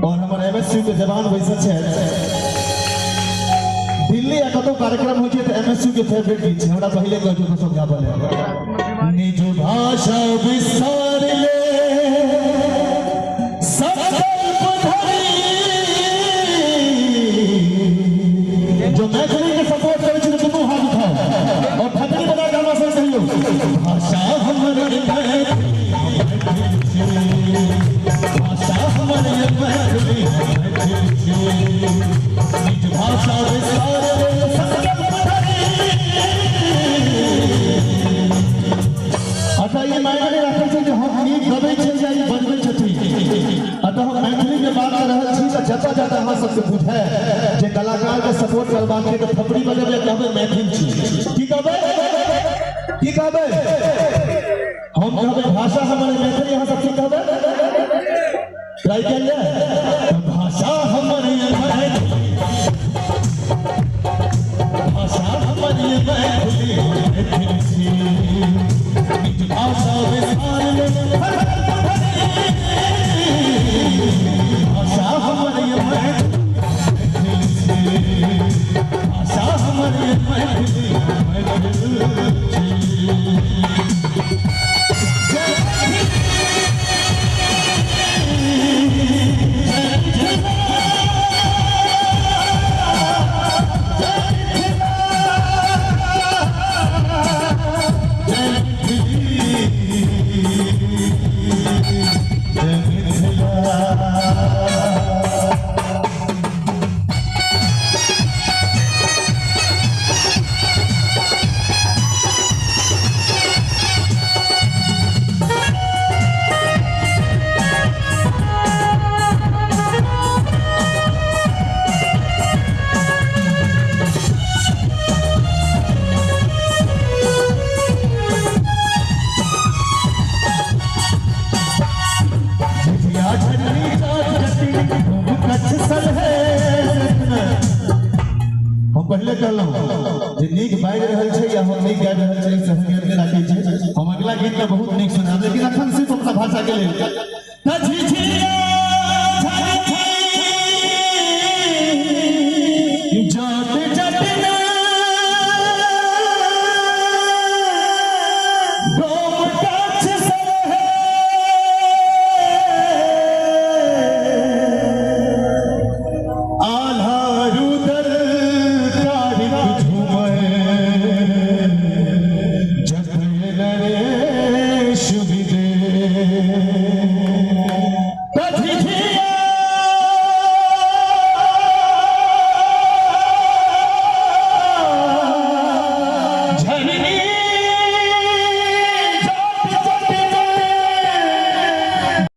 और हमर एमएसयू के जवान बैसल छै। दिल्ली या कतौ कार्यक्रम होइ छै तऽ एमएसयू के फेवरेट गीत छै। हमरा पहिले कहै छै तऽ सब गाबऽ लेल। निज भाषा विस्तार ले संकल्प धरी। जो मैथिली के सपोर्ट करै छी तऽ दुनू हाथ उठाओ और थपड़ी बजा के हमरा संग कहियौ, भाषा हमर मैथिली, भाषा हमर मैथिली, मैथिल छी। निज भाषा विस्तार लेल संकल्प धरी। अच्छा, ई मायने नहि राखै छै जे हम नीक गबै छियै या ई बजबै छथिन। अतः हम मैथिली के बात कऽ रहल छी, तऽ जतऽ जतऽ अहाँ सबके बुझाय जे कलाकार के सपोर्ट करबाक छै, तऽ थपड़ी बजेबै, कहबै मैथिल छी। की कहबै? की कहबै? हम कहबै भाषा हमर मैथिली। अहाँ सब की कहबै? ट्राई कयल जाय? तऽ भाषा हमर मैथिली, भाषा हमर मैथिली, मैथिल छी। निज भाषा विस्तार लेल संकल्प धरी। भाषा हमर मैथिली छी, भाषा हमर मैथिली, मैथिल छी। जय जय जय मिथिला। झिझिया झरनी चार जटिन घूम कच्छ सलहे। हम पहिले कहलहुँ जे नीक बाजि रहल छै या हम नीक गाबि रहल छै, से हम नहि राखै छी। हम अगला गीत में बहुत नीक सुनाब, लेकिन अखन सिर्फ अपना भाषा के लेल। तऽ झिझिया